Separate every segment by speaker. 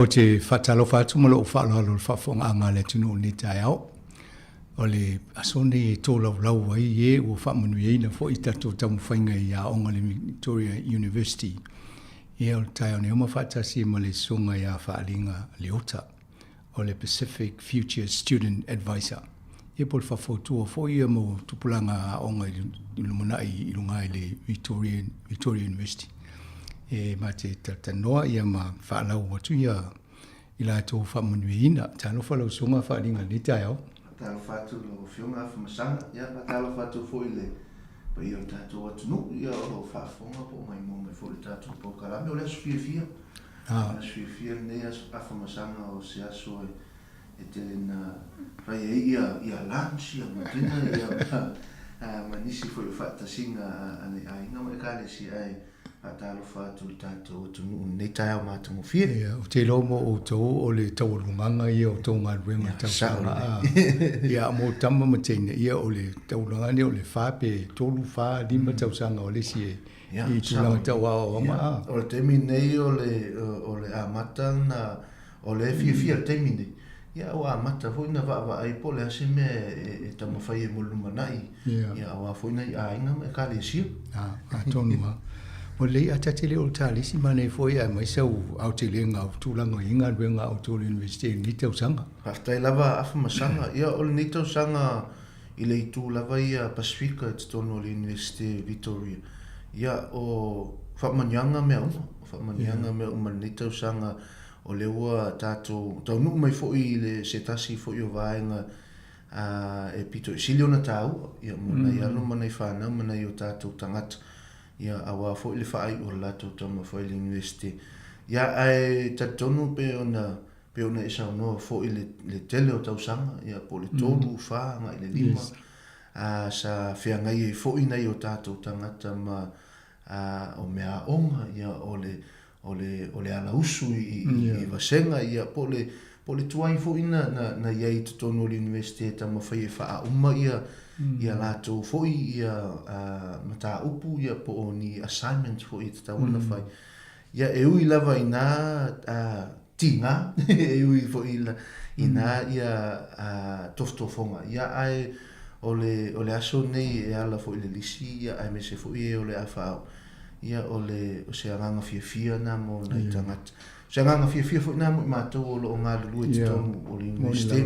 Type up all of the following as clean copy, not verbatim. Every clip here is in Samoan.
Speaker 1: Ou te faatalofa atu ma lou faaaloalo i le faafofogaaga a le atunuu i lenei taeao. O le aso lenei e tolaulau ai e ua faamanuiaina foi tatou taumafaiga i aoga a le Victoria University. Ia o le taeao nei ma faatasi ma le Susuga ia Faaliga Leota o le Pacific Future Student Advisor. Ia po o le faufautua foi ia mo tupulaga aoga i le lumanai i luga i le Victoria, Victoria University. E ma te talatalanoa ia ma faalau atu ia i latou faamanuiaina. Talofa lau susuga Faaliga i lenei taeao.
Speaker 2: Faatalofa atu i lau Afioga Afamasaga, ia faatalofa atu foi i le paia o le tatou atunuu, ia o lo o faafofoga po o maimoa mai foi i le tatou polokalame. O le aso fiafia, aso fiafia lenei aso Afamasaga o se aso e e tele ina fai ai ia ia lunch ia ma dinner ia ma, ma nisi foi o faatasiga a nai aiga ma ekalesia ae faatalofa atu i le tatou atunuu i lenei taeao matagofie.
Speaker 1: Ia, ou te iloa mo outou o le taualumaga ia o tou galuega tausaga a. Ia, mo tama ma teine, ia o le taualumaga lea o le fa pe tolu, fa, lima tausaga o le isi e i tulaga tau aoaoga
Speaker 2: a. O le taimi nei o le o le amata na O lea e fiafia i le taimi nei, ia ua amata foi ona vaavaai po o le a se mea e taumafai ai mo le lumanai, ia aua foi nai aiga ma ekalesia.
Speaker 1: Atonu lava. Ua lelei, ae ta te le o le talisi manaia foi ae aumai sau aotelega o tulaga i galuega a outou i le Iunivesite i lenei tausaga.
Speaker 2: Faafetai lava Afamasaga. Ia o lenei tausaga i le itu lava ia Pasefika i totonu o le Iunivesite Victoria, ia o faamanuiaga mea uma, o faamanuiaga mea uma i lenei tausaga. O lea ua tatou taunuu mai foi i le se tasi foi o vaega e pito i sili ona taua ia mo nai alo ma nai fanau ma nai o tatou tagata ia aua foi le faaiu o le latou taumafai i le Iunivesite. Ia ae talitonu pei ona pei ona e saunoa foi i le tele o tausaga ia po o le 3, 4 agai i le 5 sa feagai ai foi nai o tatou tagata ma o meaaoga ia o le o le, o le alausu i, i, i vasega, ia, po o le, po o le tuai foi na, na, na i ai i totonu o le Iunivesite e taumafai e faauma ia, ia latou foi ia mataupu ia po o ni assignments foi e tatau ona fai. Ia, e ui lava i nā tiga, e ui foi i nā ia tofotofoga, ia, ae o le, o le aso nei e ala foi i le lisi, ia, aemaise foi e o le a faaoo. Ia, o le, o se agaga fiafia na mo nai tagata. O se agaga fiafia foi na mo i matou o lo o galulue i totonu o le Iunivesite,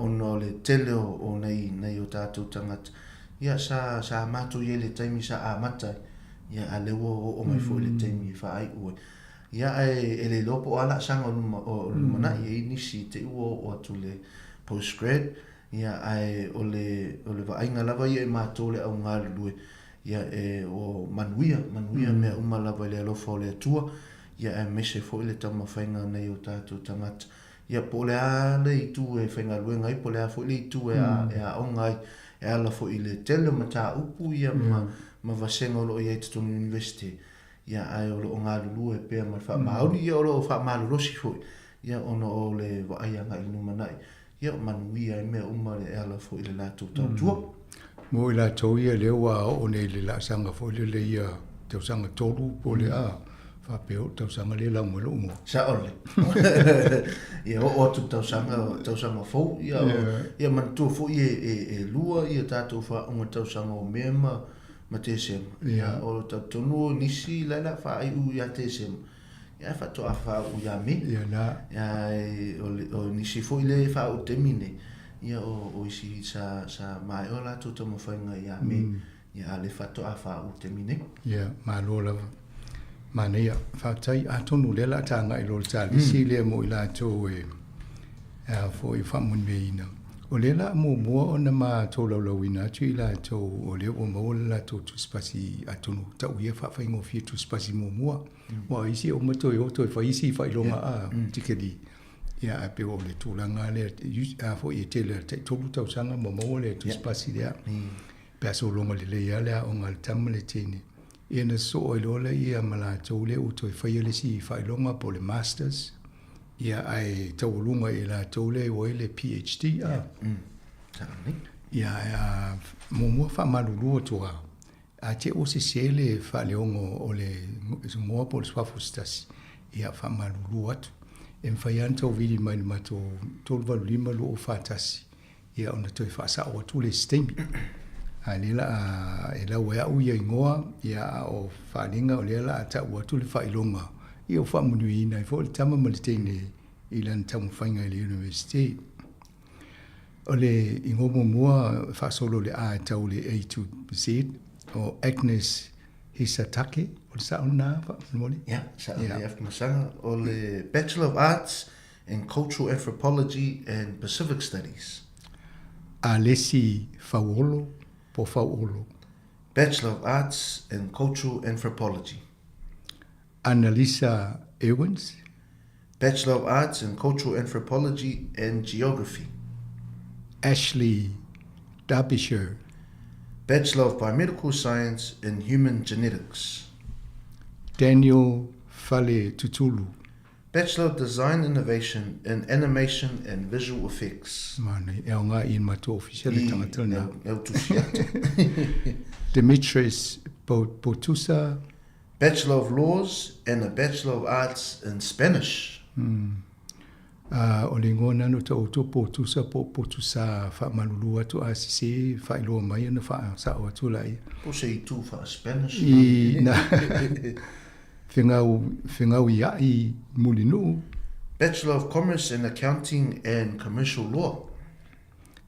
Speaker 2: ona o le tele o, o nai, nai o tatou tagata. Ia, sa, sa matou i ai i le taimi sa amata ai, ia, a lea ua oo mai foi le taimi e faaiu ai. Ia, ae e le iloa po o a laasaga o luma, o le lumanai, e i ai nisi te i ua oo atu i le postgrad, ia, ae o le, o le vaaiga lava ia i matou le au galulue, Ia e o manuia, manuia mea uma lava i le alofa o le Atua, ia aemaise foi le taumafaiga a nai o tatou tagata. Ia po o le a le itu e faigaluega ai, po o le a foi le itu e aoga ai, e ala foi i le tele o mataupu ia ma, ma vasega o lo o i ai i totonu o le Iunivesite, ia ae o lo o galulue pea ma le faamaoni, ia o lo o faamalolosi foi, ia ona o le vaai agai i le lumanai. Ia, manuia ai mea uma e ala foi i le latou tautua.
Speaker 1: Mo i latou ia lea ua oo nei i le laasaga foi lele ia tausaga tolu po o le a faapea o le tausaga lea e lau mai lou igoa.
Speaker 2: Sao lelei. Ia oo atu i le tausaga, tausaga fou, ia, ia manatua foi e, e, e lua ia tatou faauuga tausaga o Me ma, ma Tesema. Ia, o talitonu o nisi la e o le a faaiu ia Tesema. Ia faatoa faauu ia Me.
Speaker 1: Ia na.
Speaker 2: Ia o nisi foi lea e faauu i le taimi lenei, ia o isi sa sa maea o latou taumafaiga ia Me. Ia a o lea faatoa faauu i le taimi lenei.
Speaker 1: Ia, malo lava. Manaia. Faafetai. Atonu o lea o le a ta agai loa i le talisi lea mo i latou e a foi faamanuiaina. O lea o le a muamua ona matou laulauina atu i latou o lea ua maua le latou tusipasi atonu tau ia faafaigofie tusipasi muamua. Aua o isi e uma toe o toe fai isi faailoga a tikeri. Ia ae pei o le tulaga lea a foi e tele lava tai tolu tausaga ma maua le tusipasi lea. Pe a sologa lelei lava le aoga a le tama ma le teine, ia ona sosoo ai loa lea ma latou lea ua toe faia le isi faailoga po o le Masters. Ia ae taualuga e latou lea ua i ai le PHD a. Ia ae a muamua faamalulu atu lava. A te i ua sese le faaleoga o le igoa po o le suafa o se tasi, ia faamalulu atu. E mafai lava ona tou vili mai i le matou 385 2041, ia ona toe faasao atu lea i se taimi. A o lea la a e lau e au ia igoa, ia a o faaaliga o lea la a tau atu le faailoga, ia ua faamanuiaina ai foi le tama ma le teine i lana taumafaiga i le Iunivesite. O le igoa muamua e faasolo i le A e tau i le A to Z, o Agnes Hisatake, o le sao lena faamolemole?
Speaker 2: Ia, sao lelei Afamasaga. O le Bachelor of Arts in Cultural Anthropology and Pacific Studies.
Speaker 1: Alesi Fauolo po o Fauolo.
Speaker 2: Bachelor of Arts in Cultural Anthropology.
Speaker 1: Annalisa Ewins.
Speaker 2: Bachelor of Arts in Cultural Anthropology and Geography.
Speaker 1: Ashley Derbyshire.
Speaker 2: Bachelor of Biomedical Science in Human Genetics.
Speaker 1: Daniel Fale Tutulu.
Speaker 2: Bachelor of Design Innovation in Animation and Visual Effects.
Speaker 1: Manaia, e aoga i le matou ofisa le tagata lena.
Speaker 2: E au tusi atu.
Speaker 1: Demetrius Botusa.
Speaker 2: Bachelor of Laws and a Bachelor of Arts in Spanish.
Speaker 1: A o le igoa lena na taoto po Tusa po o Potusa faamalulu atu a sese faailoa mai ona faasao atu laia.
Speaker 2: Po se itu faa-Spanish.
Speaker 1: I na fegau fegauiaʻi Mulinuu.
Speaker 2: Bachelor of Commerce in Accounting and Commercial Law.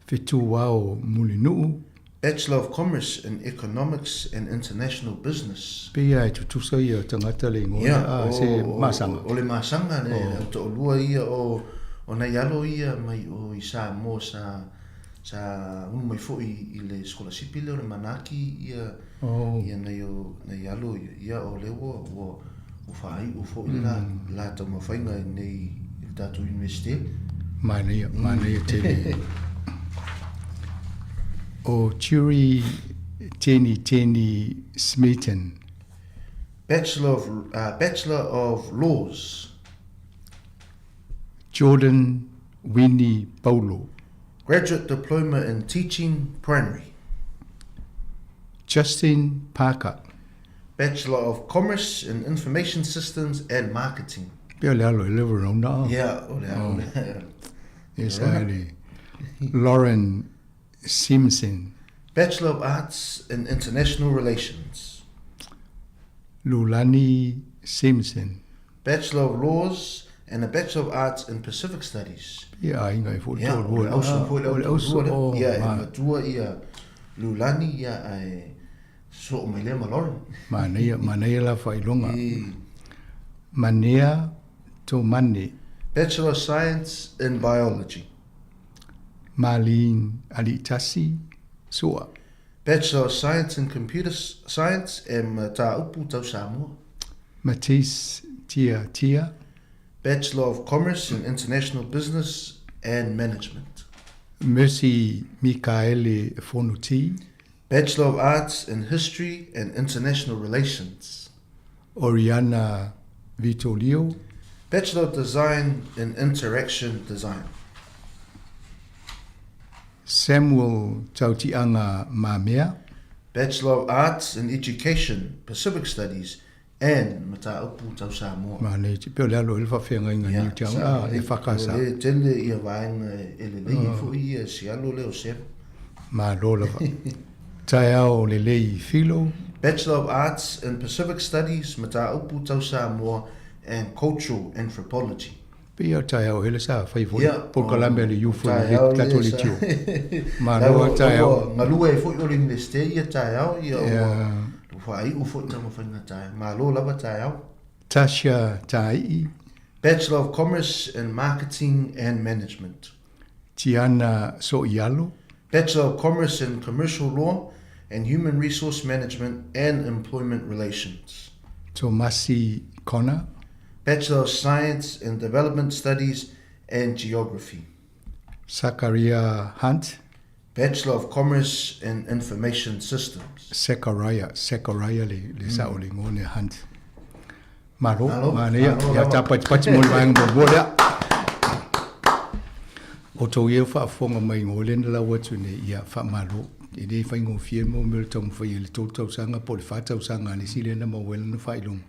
Speaker 1: Fetuao Mulinuu.
Speaker 2: Bachelor of Commerce in Economics and International Business.
Speaker 1: Pei a e tutusa ia tagata le igoa lea, a se masaga.
Speaker 2: O le masaga le au toalua ia o o nai alo ia mai o i Samoa sa sa unu mai foi i le sikolasipi lea o le Manaaki ia ia nai o nai alo ia ia o lea ua ua ua faaiu foi le la la taumafaiga i nei i le tatou Iunivesite.
Speaker 1: Manaia, manaia tele. O Turi Teni Teni Smeaton.
Speaker 2: Bachelor of, uh, Bachelor of Laws.
Speaker 1: Jordan Winnie Paulo.
Speaker 2: Graduate Diploma in Teaching, Primary.
Speaker 1: Justin Parker.
Speaker 2: Bachelor of Commerce in Information Systems and Marketing.
Speaker 1: Pea o le alo i le Verona.
Speaker 2: Ia, o le alo le.
Speaker 1: Yes, le Lauren Simpson.
Speaker 2: Bachelor of Arts in International Relations.
Speaker 1: Lulani Simpson.
Speaker 2: Bachelor of Laws and a Bachelor of Arts in Pacific Studies.
Speaker 1: Ia aiga e foi
Speaker 2: le
Speaker 1: toalua.
Speaker 2: O le auso foi le auso. Ia, e matua ia Lulani, ia, ae Soo mai lea ma Lauren.
Speaker 1: Manaia, manaia la faailoga. Manea Tomane.
Speaker 2: Bachelor of Science in Biology.
Speaker 1: Marlene Aliitasi Sua.
Speaker 2: Bachelor of Science in Computer Science and Mataupu Tau Samoa.
Speaker 1: Matisse Tia Tia.
Speaker 2: Bachelor of Commerce in International Business and Management.
Speaker 1: Mercy Mikaele Fonuti.
Speaker 2: Bachelor of Arts in History and International Relations.
Speaker 1: Oriana Vitolio.
Speaker 2: Bachelor of Design in Interaction Design.
Speaker 1: Samuel Tautiaga Mamea.
Speaker 2: Bachelor of Arts in Education, Pacific Studies and Mataupu Tau Samoa.
Speaker 1: Mane te pea o le alo i le faafeagaiga i Niu Tianga, a e whakasa.
Speaker 2: O le tele ia vaega e lelei ai foi ia si alo lea o Sam.
Speaker 1: Malo lava. Taeao lelei Filo.
Speaker 2: Bachelor of Arts in Pacific Studies, Mataupu Tau Samoa and Cultural Anthropology.
Speaker 1: Pei o taeao hele sa fai foi polokalame a le youth o le tatou leitio. Malo a taeao.
Speaker 2: Galue ai foi o le Universite ia taeao ia ua faaiu foi taumafaiga taeao. Malo lava taeao.
Speaker 1: Tasha Taii.
Speaker 2: Bachelor of Commerce in Marketing and Management.
Speaker 1: Tiana Soialo.
Speaker 2: Bachelor of Commerce in Commercial Law and Human Resource Management and Employment Relations.
Speaker 1: Tomasi Connor.
Speaker 2: Bachelor of Science in Development Studies and Geography.
Speaker 1: Sakaria Hunt.
Speaker 2: Bachelor of Commerce in Information Systems.
Speaker 1: Sekaria, Sekaria le, le sao le igoa lea Hunt. Malo, manaia, ia tāpatipati mo le vaega muamua lea. O tou ia faafofoga mai igoa lea na lau atu nei, ia faamalo. E le faigofie mo mea o le taumafai e le 3 tausaga po o le 4 tausaga a le isi lea na maua ai lana faailoga.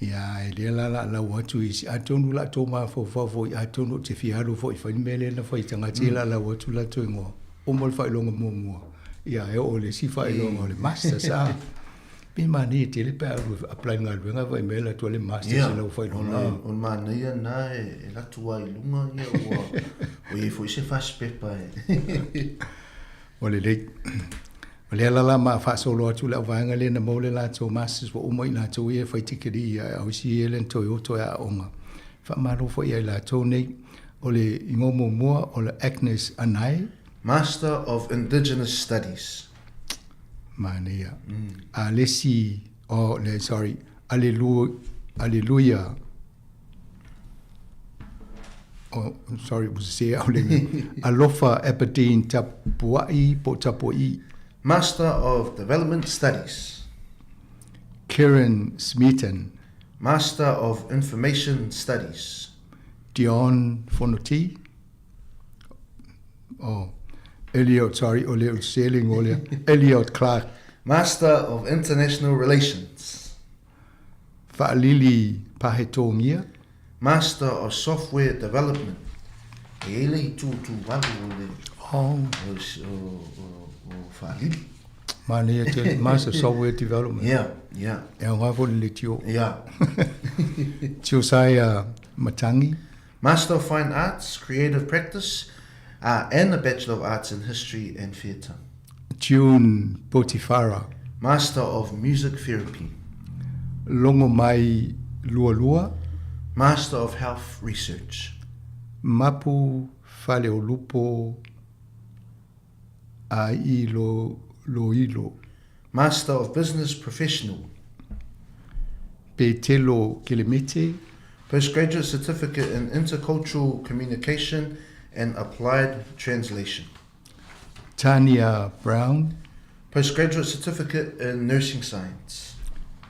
Speaker 1: Ia, ae lea la la lau atu i isi, atonu la tou mafaufau foi, atonu ou te fia alu foi e fai le mea lea na fai e tagata ia la lau atu latou igoa, uma le faailoga muamua, ia e oo i le isi faailoga o le Masters, a. Pe manaia tele pe a alu e apply i le galuega ae vaai mai e alu atu lava le Masters i lau faailoga.
Speaker 2: Ia, o le manaia lena e alu atu lava i luga ua i ai foi se fasipepa e.
Speaker 1: Ua lelei. O lea la la ma faasolo atu le auvaega lea na maua le latou Masters ua uma i latou ia e fai tikeri a o isi ia lea na toe o toe aooga. Faamalo foi ia i latou nei. O le igoa muamua o le Agnes Anae.
Speaker 2: Master of Indigenous Studies.
Speaker 1: Manaia. A le isi, oh, le, sorry, Alelu, Aleluia. Oh, sorry, ua sese au le Alofa Aberdeen Tapua'i po Tapua'i.
Speaker 2: Master of Development Studies.
Speaker 1: Kieran Smeaton.
Speaker 2: Master of Information Studies.
Speaker 1: Dion Fonoti. Oh, Elliot, sorry, o le sese le igoa lea. Elliot Clark.
Speaker 2: Master of International Relations.
Speaker 1: Faalili Pahetongia.
Speaker 2: Master of Software Development, e i ai le itu tuvalu o le
Speaker 1: oh.
Speaker 2: o, o, o Faalili.
Speaker 1: Manaia tele, Master of Software Development.
Speaker 2: Yeah, yeah.
Speaker 1: E aoga foi le tio.
Speaker 2: Yeah.
Speaker 1: Josiah Matangi.
Speaker 2: Master of Fine Arts, Creative Practice, and a Bachelor of Arts in History and Theatre.
Speaker 1: June Potifara.
Speaker 2: Master of Music Therapy.
Speaker 1: Longomai Lualua.
Speaker 2: Master of Health Research.
Speaker 1: Mapu Faleolupo Ailoilo.
Speaker 2: Master of Business Professional.
Speaker 1: Petelo Kelemete.
Speaker 2: Postgraduate Certificate in Intercultural Communication and Applied Translation.
Speaker 1: Tania Brown.
Speaker 2: Postgraduate Certificate in Nursing Science.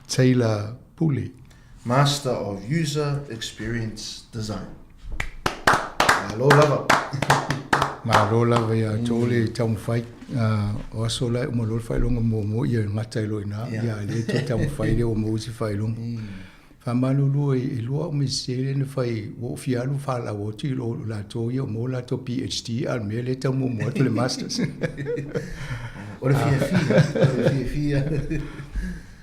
Speaker 1: Taylor Pule.
Speaker 2: Master of User Experience Design. Malo lava.
Speaker 1: Malo lava ia outou le taumafai o aso la e uma loa le faailoga muamua ia gata ai loa i ina ia lea toe taumafai lea ua maua isi faailoga. Faamalulu e lua au mea sese lea na fai ua ou fia alu faalaau atu i lo latou ia ua maua latou PhD a o le mea lea e tau muamua atu le Masters.
Speaker 2: O le fiafia, o le fiafia.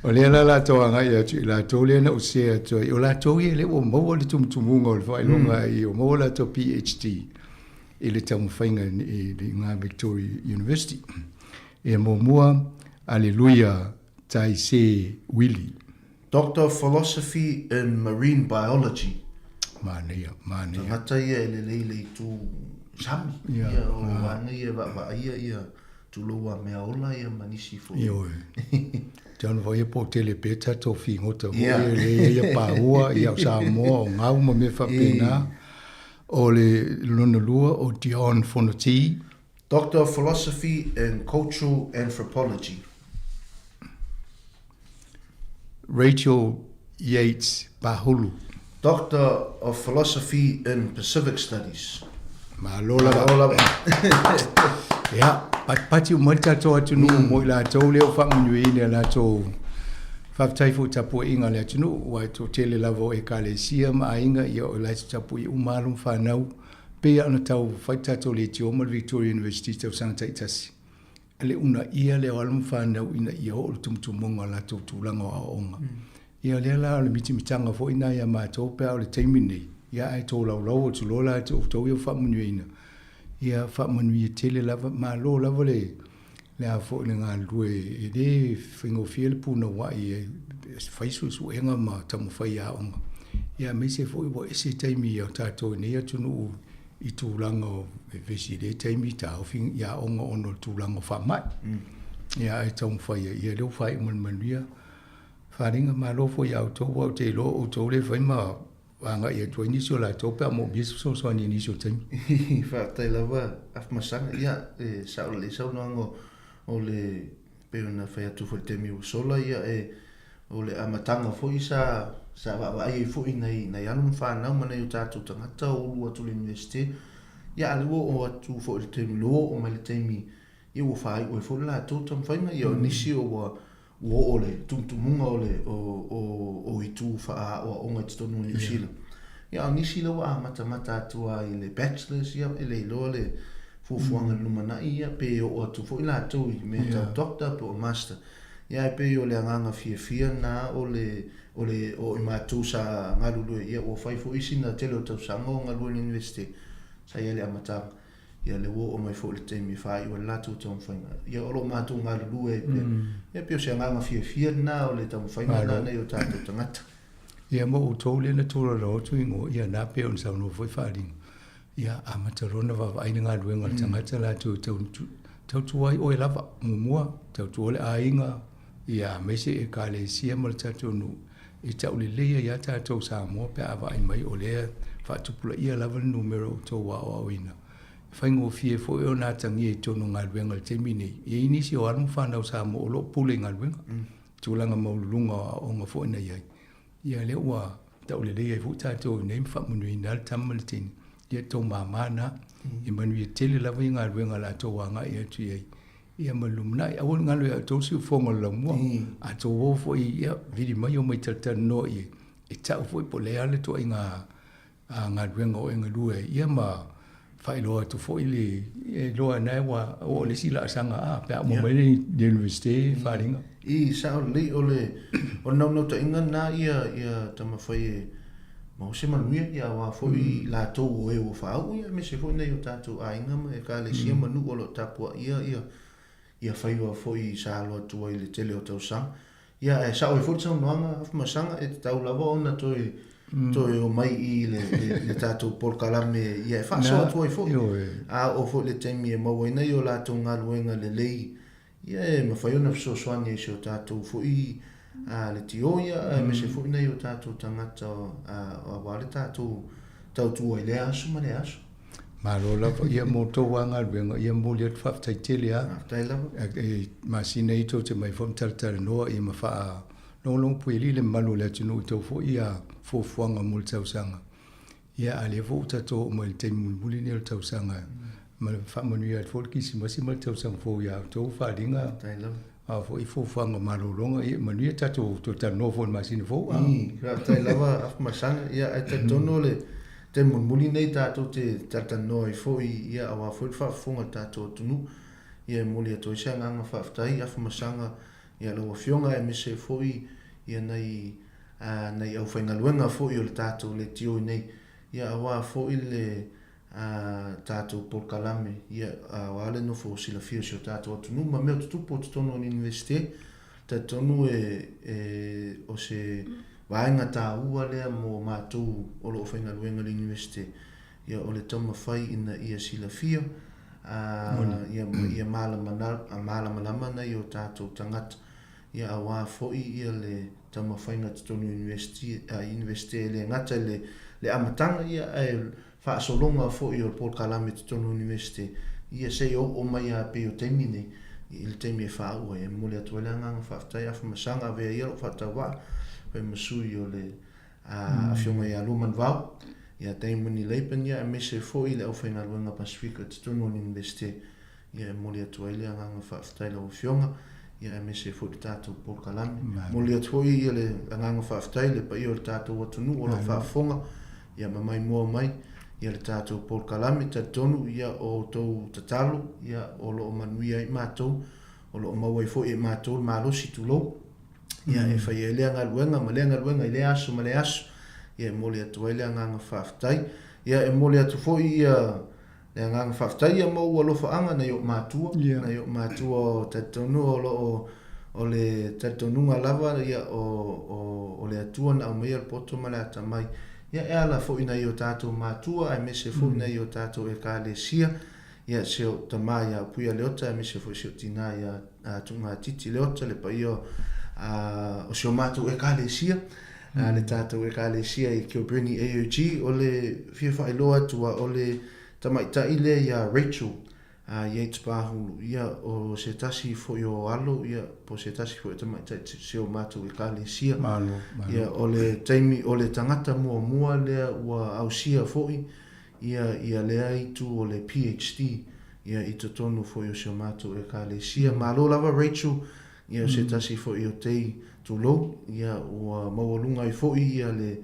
Speaker 1: O lea la latou agai atu i latou lea na ou sese atu ai, o latou ia lea ua maua le tumutumuga o le faailoga mm. ua maua latou PhD i le taumafaiga i le Victoria University. E muamua, Aleluia Taise Willie.
Speaker 2: Doctor of Philosophy in Marine Biology.
Speaker 1: Manaia, manaia.
Speaker 2: Tagata ia e lelei i le itu sami. Ia, ia o vaega ia e vaavaaia ia tulou a mea ola ia ma nisi foi.
Speaker 1: Ioe. Te ono foi po tele pe tatou figota foi yeah. le ia paua ia o Samoa o ngau ma mea faapena. O le lona lua o Dion Fonoti.
Speaker 2: Doctor of Philosophy in Cultural Anthropology.
Speaker 1: Rachel Yates Pahulu.
Speaker 2: Doctor of Philosophy in Pacific Studies.
Speaker 1: Malo lava. Malo lava. Ia, patipati uma le tatou atunuu mm. mo i latou lea o faamanuiaina i latou faafetai foi tapuaiga a le atunuu, ua e toatele lava o ekalesia ma aiga, ia o latou tapuai uma alo ma fanau, pei lava ona tau fai tatou leitio ma le Victoria University i tausaga taitasi. le uunaia lea o alo ma fanau ina ia oo le tumutumuga o latou tulaga o aoaoga. Ia o lea la o le mitimitaga foi lena ia matou pe a o le taimi lenei, ia ae tolaulau atu loa la outou ia ua faamanuiaina, ia faamanuia tele lava, malo lava le le a foi le galulue e le faigofie le punouai e fai suesuega ma taumafai i aoga. Ia aemaise foi ua ese taimi o tatou i nei atunuu i tulaga o vevesi i lea taimi taofi i aoga ona o le tulaga o faamai. Ia ae taumafai ai, ia lea ua faaiu ma le manuia. Faaaliga malo foi ia outou aua ou te iloa o outou lea e fai ma agai atu ai nisi o latou pe a moomia se fesoasoani i nisi o taimi.
Speaker 2: Faafetai lava Afamasaga. Ia, e sao lelei saunoaga o le pei ona fai atu foi i le taimi ua sola, ia e O le amataga foi sa sa vaavaai ai foi nai nai alo ma fanau ma nai o tatou tagata o ulu atu i le Iunivesite, ia a o lea ua oo atu foi i le taimi, ua oo mai le taimi ia ua faaiu ai foi le latou taumafaiga, ia o nisi o ua ua oo le tumutumuga o le o o o itu faaaoaoga i totonu o Niu Sila. Ia a o nisi lea ua amatamata atu lava i le Bachelors ia e le iloa le fuafuaga i le lumanai ia pe oo atu foi latou i mea tau Doctor po o Master. Ia ae pei o le agaga fiafia lena o le o le o i matou sa galulue ia ua fai foi sina tele o tausaga o galue i le Universite sa i ai i le amataga. Ia lea ua oo mai foi i le taimi e faaiu ai le latou taumafaiga. Ia o lo o matou galulue ai pea. Ia pei o se agaga fiafia lena o le taumafaiga lena nai o tatou tagata.
Speaker 1: Ia ma outou lea na tolaulau atu i go, ia na pei ona saunoa foi Faaaliga, ia amata loa ona vaavaai le galuega a le tagata latou e tau, tautua ai oe lava, muamua, tautua le aiga, ia aemaise Ekalesia ma le tatou nuu, e tau lelei ai lava tatou Samoa pe a vaai mai o lea e faatupulaia lava le numera o outou aoaoina. E faigofie foi ona atagia i totonu o galuega i le taimi nei, e i ai nisi o alo ma fanau Samoa o lo o pule i galuega, tulaga maualuluga o aoaoga foi na i ai. Ia lea ua tau lelei ai foi tatou i nei ma faamanuiaina ai le tama ma le teine, ia tou mama na, e manuia tele lava i galuega o le a tou agai atu i ai. Ia ma le lumanai. Aua ne i galo ia outou le siufofoga o le laumua. A outou o foi, ia, vili mai omai talatalanoa i ai, e tau foi po o le a le ituaiga galuega o e galue ai, ia ma faailoa atu foi le, e iloa lena ua oo i le isi laasaga, a, pe a uma mai le Iunivesite, faaaliga.
Speaker 2: I, sao lelei, o le naunautaiga lena ia taumafai e maua se manuia, ia aua foi i latou o e ua faauu, ia aemaise foi nai o tatou aiga ma Ekalesia ma nuu o lo o tapuaia ia ia faiva foi sa alo atu ai i le tele o tausaga. Ia ae sao ai foi le saunoaga Afamasaga, e tatau lava ona toe toe omai i le le tatou polokalame ia e faasoa atu ai foi. A oo foi i le taimi e maua ai nai o latou galuega lelei Ia e mafai ona fesoasoani ai i si o tatou foi leitio ia aemaise foi nai o tatou tagata aua le tatou tautua i lea aso ma lea aso.
Speaker 1: Malo lava ia mo tou lava galuega, ia momoli atu faafetai tele lava.
Speaker 2: Faafetai lava.
Speaker 1: I masina ia tou te mai foi ma talatalanoa ia ma faalogologo puialii le mamalu o le atunuu i tou foi ia fuafuaga mo le tausaga. Ia, a o lea foi ua tatou oo mai i le taimi mulimuli lenei o le tausaga, ma le faamanuia atu foi le Kerisimasi ma le tausaga fou ia outou faaaliga, a o foi fuafuaga o malologa, ia manuia tatou toe talanoa foi i le masina fou.
Speaker 2: Faafetai lava Afamasaga. Ia, ae talitonu o le taimi mulimuli lenei tatou te talatalanoa ai foi, ia, aua foi le faafofoga a le tatou atunuu. Ia, e momoli atu ai se agaga faafetai Afamasaga i lau Afioga aemaise foi ia nai ā, nai aufaigaluega foi o le tatou leitio i nei, ia aua foi le, ā, tatou polokalame, ia, aua le nofo silafia o si o tatou atunuu ma mea o tutupu o totonu o le Iunivesite. Talitonu e, e, o se vaega taua lea mo matou o lo o faigaluega i le Iunivesite, ia, o le taumafai ina ia silafia, ā, ia, ia malamalama nai o tatou tagata, ia aua foi ia le taumafaiga totonu Iunivesite e le gata i le amataga ia ae faasologa foi o le polokalame totonu Iunivesite ia seia oo mai lava pei o taimi nei i le taimi e faauu ai. E momoli atu ai le agaga faafetai Afamasaga avea ia lou faatauvaa fai ma sui o le Afioga ia Luman Vao, ia Damon Laban ia aemaise foi le aufaigaluega Pasifika totonu o le Iunivesite. Ia e momoli atu ai le agaga faafetai i lau Afioga, ia aemaise ai foi le tatou polokalame. Momoli atu foi ia le agaga faafetai i le paia o le tatou atunuu o lo o faafofoga, ia ma maimoa mai ia le tatou polokalame. Talitonu ia o outou tatalo ia o lo o manuia ai matou, o lo o maua ai foi e matou le malosi, tulou, ia e fai ai lea galuega ma lea galuega i lea aso ma lea aso. Ia e momoli atu ai le agaga faafetai. Ia e momoli atu foi ia Le agaga faafetai ia ma ou alofaaga nai ou matua, nai ou matua o talitonu o lo o o le talitonuga lava ia o o o le Atua na aumaia le poto ma le atamai ia e ala foi nai o tatou matua aemaise foi nai o tatou Ekalesia ia si ou tama ia Puia Leota aemaise foi si ou tina ia Tuugatiti Leota le paia o si o matou Ekalesia le tatou Ekalesia i Kilbirnie AOG, o le fia faailoa atu a o le tamaitai lea ia Rachel Yates Pahulu, ia o se tasi foi o alo ia po o se tasi foi o tamaitai si o matou Ekalesia.
Speaker 1: Malo,
Speaker 2: malo. Ia o le taimi o le tagata muamua lea ua ausia foi ia ia lea itu o le PHD ia i totonu foi o si o matou Ekalesia. Malo lava Rachel. Ia o se tasi foi o tei, tulou, ia ua maualuga ai foi ia le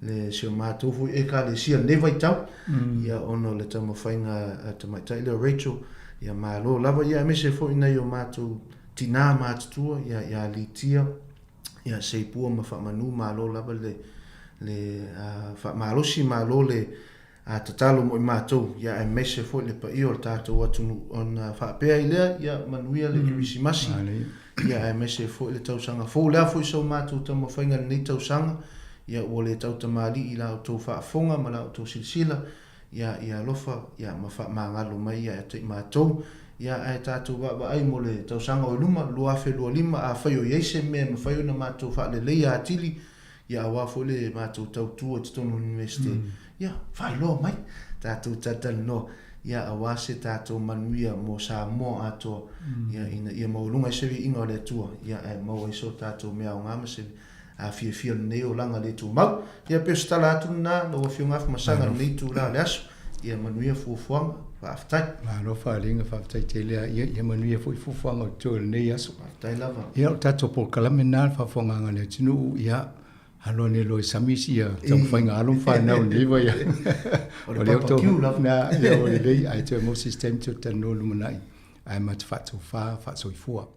Speaker 2: le si o matou foi Ekalesia i lenei vaitau, ia ona o le taumafaiga a le tamaitai lea o Rachel, ia malo lava, ia aemaise foi nai o matou tinā matutua, ia ia Litia, ia Seipua ma Faamanu, malo lava le le faamalosi, malo le A tatalo mo i matou, ia aemaise foi le paia o le tatou atunuu, ona faapea ai lea, ia manuia le Kerisimasi, ia aemaise foi le tausaga fou. O le a foi so matou taumafaiga i lenei tausaga, ia ua le tautamalii i la outou faafofoga ma la outou silasila, ia ia alofa, ia ma faamagalo mai ia te i matou, ia ae tatou vaavaai mo le tausaga o i luma, 2025, afai o i ai se mea e mafai ona matou faaleleia atili, Ia aua foi le matou tautua i totonu o le Iunivesite, ia faailoa mai, tatou talatalanoa, ia aua se tatou manuia mo Samoa atoa, ia ina ia maualuga ai se viiga o le Atua, ia ae maua ai so tatou mea aoga ma se fiafia o lenei olaga le tumau. Ia pei o se tala atu lena lau Afioga Afamasaga i lenei itula o le aso. Ia manuia fuafuaga. Faafetai.
Speaker 1: Malo faaaliga, faafetai tele lava. Ia, ia manuia foi fuafuaga o totoe o lenei aso.
Speaker 2: Faafetai lava.
Speaker 1: Ia, o le tatou polokalame lena le faafofogaaga a le atunuu, ia, alo ane loa e sami sia taumafaiga a alo ma fanau i lenei vaiaso.
Speaker 2: O le barbecue lava.
Speaker 1: Na, ia ua lelei, ae toe maua se isi taimi toe talanoa lumanai, ae ma te faatofa, faasoifua.